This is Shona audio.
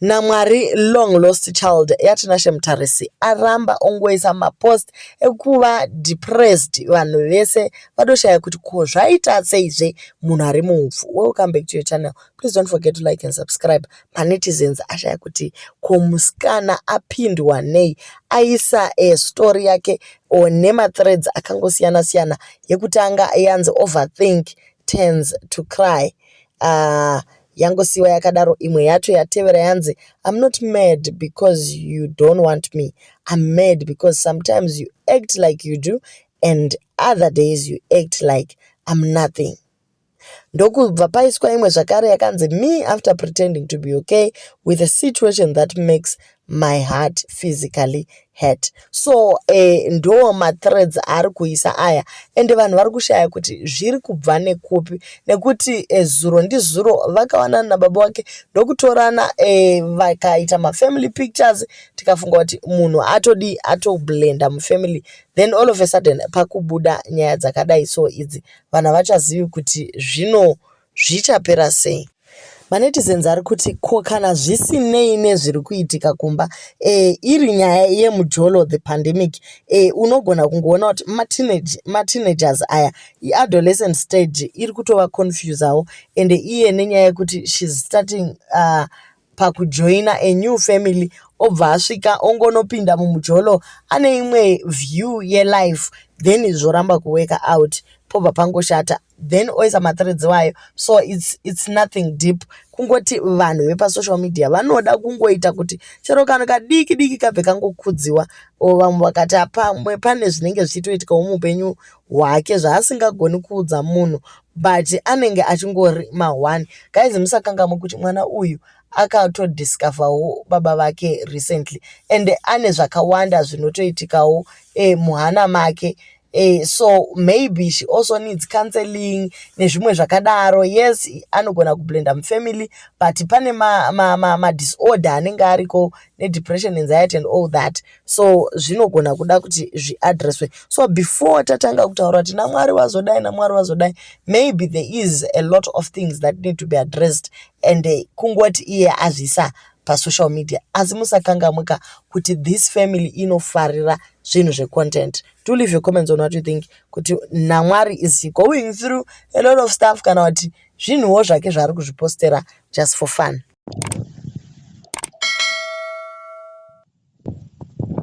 NaMwari long lost child yaTinashe Mutarisi aramba ongoisa mapost ekuva depressed. Vanhu vese vadoshaya kuti ko zvaita seizve munhu ari muupfu. Welcome back to your channel. Please don't forget to like and subscribe. Manetizens ashaya kuti ko musikana apindwa nei. Aisa story yake nemathreads akangosiyana siyana. Yekutanga yanzi "Overthink turns to cry". Yangosiyiwa yakadaro. Imwe yacho yatevera yanzi, "I'm not mad because you don't want me. I'm mad because sometimes you act like you do and other days you act like I'm nothing." Ndokubva paiswa imwe zvakare yakanzi, "Me after pretending to be okay with a situation that makes my heart physically hurt." So ndo mathreads aari kuisa aya, ende vanhu vari kushaya kuti zviri kubva nekupi, nekuti zuro ndizuro vakawanana nababa wake, ndokutorana, vakaita mafamily pictures. Tikafunga kuti munhu atodi atoblenda mufamily, then all of a sudden pakubuda nyaya dzakadai. So idzi vanhu havachazivi kuti zvino zvichapera sei. Manetizens ari kuti ko kana zvisinei nezviri kuitika kumba, iri nyaya yemujolo, the pandemic, unogona kungoona kuti mateenagers aya, iadolescent stage iri kutova confusawo. Ende iye nenyaya yekuti she's starting pakujoina a new family, obva asvika ongonopinda mumujolo ane imwe view yelife, then zvoramba kuworka out, pobva pangoshata, then oisa mathreads wayo. So it's nothing deep, kungoti vanhu vepasocial media vanoda kungoita kuti chero kanhu kadiki diki kabve kangokudziwa. Vamwe vakati pamwe pane zvinenge zvichitoitikawo muupenyu hwake zvaasingagoni kuudza munhu, but anenge achingori ma1. Guys, musakanganwe kuti mwana uyu akatodiscoverwo baba vake recently and ane zvakawanda zvinotoitikawo muhana make. So maybe she also needs counseling nezvimwe zvakadaro. Yes, anogona kublenda mufamily, but pane madisorder anenge ariko nedepression, anxiety and all that. So zvinogona kuda kuti zviadresswe. So before tatanga kutaura kuti naMwari wazodai, naMwari wazodai, maybe there is a lot of things that need to be addressed, and kungoti iye azvisa pasocial media. Asi musakangamuka kuti this family inofarira zvinhu zvecontent. Do leave your comments on what you think, kuti naMwari, is he going through a lot of stuff, kana kuti zvinhuwo zvake zvaari kuzvipostera just for fun?